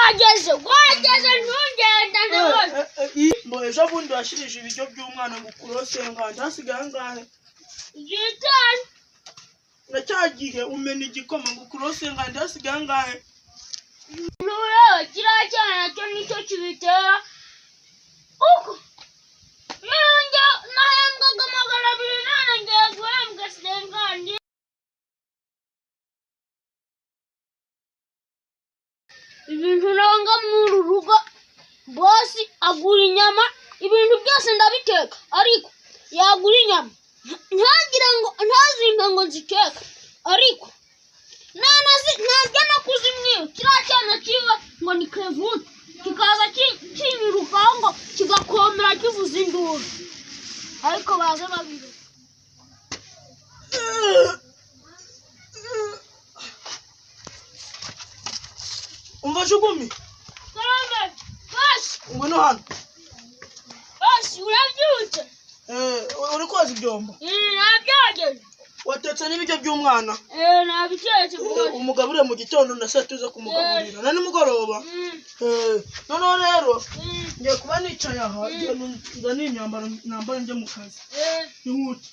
Kwageze kwageze, ntugenda, ndabona. Ngo ejo bundi washirije ibiryo by'umwana ngo ukurose nganda, hasigaye angahe? Igitanu. Na cya gihe umena igikoma ngo ukurose nganda, hasigaye angahe? Ntureba kiriya cyana, nacyo nicyo kibitera. Uko nongeye nahembwaga 200, none ngiye guhembwa 50. Ibintu nanga muri uru rugo, boss agura inyama, ibintu byose ndabiteka, ariko yagura inyama ntagire ngo ntazimpe ngo nziteke, ariko nanazi ntajya no kuzimwiba. Kiriya cyana kiba ngo ni kevuti, kikaza kinyirukaho ngo kigakomera kivuza induru, ariko baze babiri. Umva jugumi. Karame boss. Ngwino hano. Boss, urabyutse? Eh, uri koza ibyombo? Nabyogeze. Watetse n'ibiryo by'umwana? Nabitetse boss. Umugaburire mu gitondo na saa tuza kumugaburira na nimugoroba. Noneho rero ngiye kuba nicaye aha, nzane imyambaro nambara njye mu kazi. Ihute.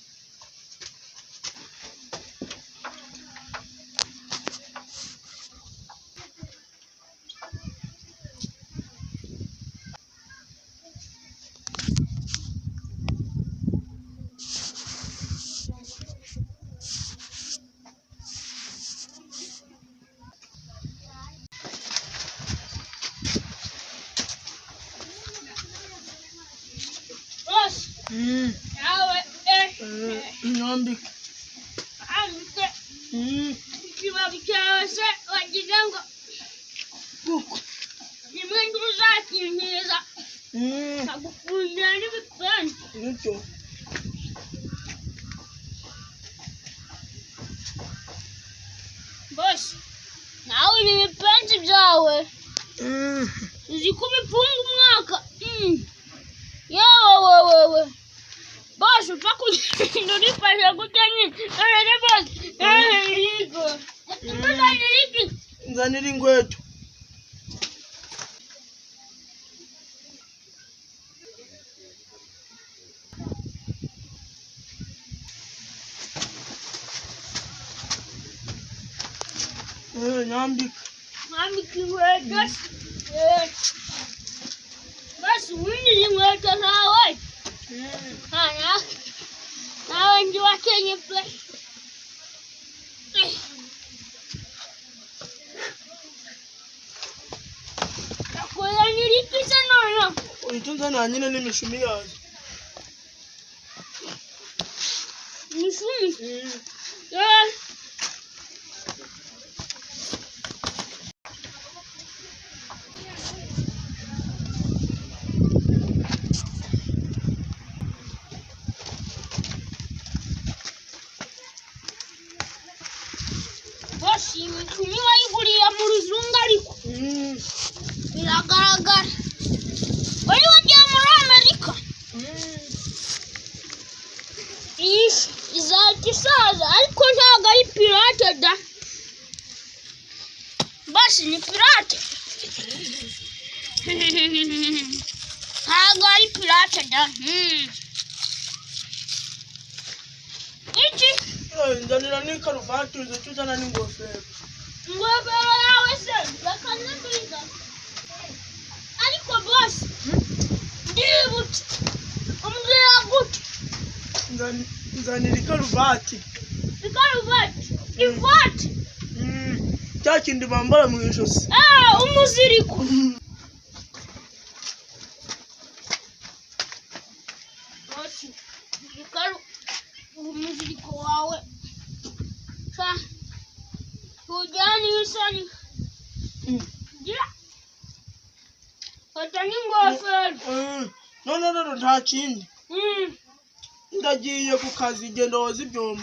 Boss, nawe. Nyambike. Ambike. Ikibabi cyawe se wagize ngo Kuko rimwe ntuzakinkiza, nkagufungira n'ibipensi. Nibyo. Boss, nawe ibi bipensi byawe uzi ko ubifunga umwaka. Yewe wewe boss, upfa kugenda urifashe gutya nyine. None boss, yego, tuzanira iki? Nzanira inkweto. Nyambika. Mwambika inkweto. Boss, ubundi inkweto zawe. Ah, nawe ndi wakenye pe. Nakuzanira iki se noneho? Uhita unzanira nyine n'imishumi yazo. Imishumi? Boss, iyi mishumi wayiguriye mu ruzungu, ariko biragaragara wari wagiye muri Amerika. Iyi izajya isaza, ariko ntabwo ari pirate da. Boss, ni pirate? Ntabwo ari pirate da. Iki? Nzanira n'ikaruvati, uhita uzana n'ingofero. Ingofero yawe se reka nziza. Ariko boss, ndibutse, umbwira gute? Nzanira ikaruvati. Ikaruvati, ivati? Cya kindi bambara mu ijosi. Umuziriko. Boss, umuziriko wawe sha tujyane isoni. Gira fata n'ingofero. None rero nta kindi. Ndagiye ku kazi, genda woza ibyombo.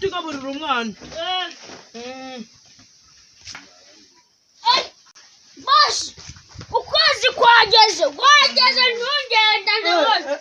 Tugaburira umwana. Boss, ukwezi kwageze kwageze, ntugenda, ndabona.